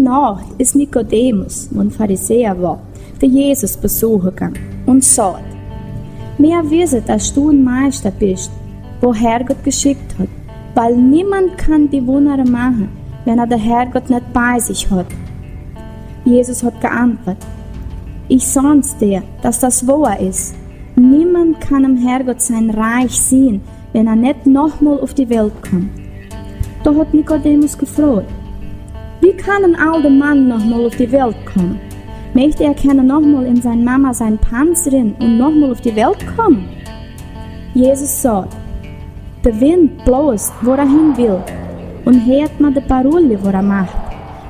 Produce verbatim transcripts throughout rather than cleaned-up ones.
Nacht is Nikodemus, un Farisäa wor, de Jesus besoche gang, un saut: Mea wisse, dat du en Meista best, wo Herrgott geschickt hot, weil niemand kann die Wunnere mache, wenn er de Herrgott net bei sich hot. Jesus hot geantwort: Ich saun's der, dass das wohr is. Niemand kann em Herrgott sein Reich sien, wenn er net nochmol uf die Welt kommt. Da hot Nikodemus gefroht: Wie kann en alde Mann nochmol uf die Welt komme? Mecht er kenne nochmol in sein Mama sein Panz rin un nochmol uf die Welt komme? Jesus saut: De Wind blaust, wo er hin will, un heert mer de Parulje, wo er macht,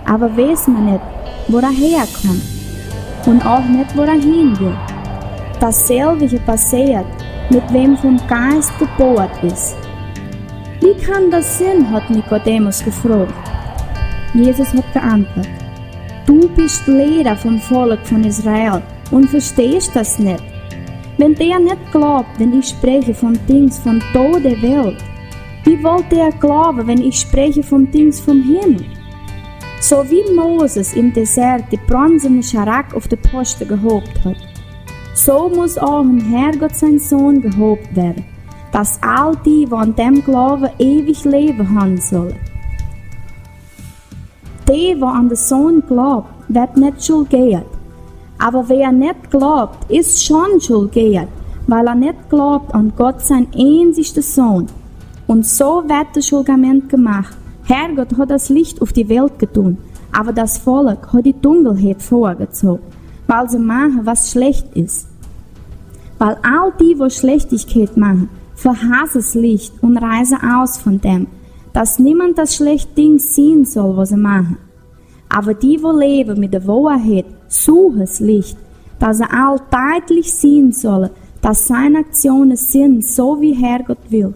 aber wees mer net, wo er herkommt, un auch net, wo er hin will. Dasselwige passeert, mit wem vom Geist geboort is. Wie kann das sien, hot Nikodemus gefroht. Jesus hot geantwort: Du bist Lehrer vom Volk von Israel un verstehst das net. Wenn der net glaubt, wenn ich spreche von Dings von do der Welt, wie wollt der glaube, wenn ich spreche von Dings vom Himmel? So wie Moses im Desert die bronzene Scharak uf de Poste gehobt hot, so muss auch em Herrgott sein Sohn gehobt were, dass all die, wo an dem glaube, ewig Lebe han solle. De, wo an de Sohn glaubt, werd net schulgeert. Aber wer net glaubt, is schon schulgeert, weil er net glaubt an Gott sein einzigste Sohn. Un so werd das Schulgament gemacht. Herrgott hot das Licht uf die Welt getun, aber das Volk hot die Dunkelheit vorgezogen, weil se mache, was schlecht is. Weil all die, wo Schlechtigkeit mache, verhasse s Licht un reise aus von dem, dass niemand das schlecht Ding sien soll, wo se mache. Aber die, wo lebe mit der Wohrheit, suche s Licht, dass se all deutlich sien solle, dass seine Aktione sin, so wie Herrgott will.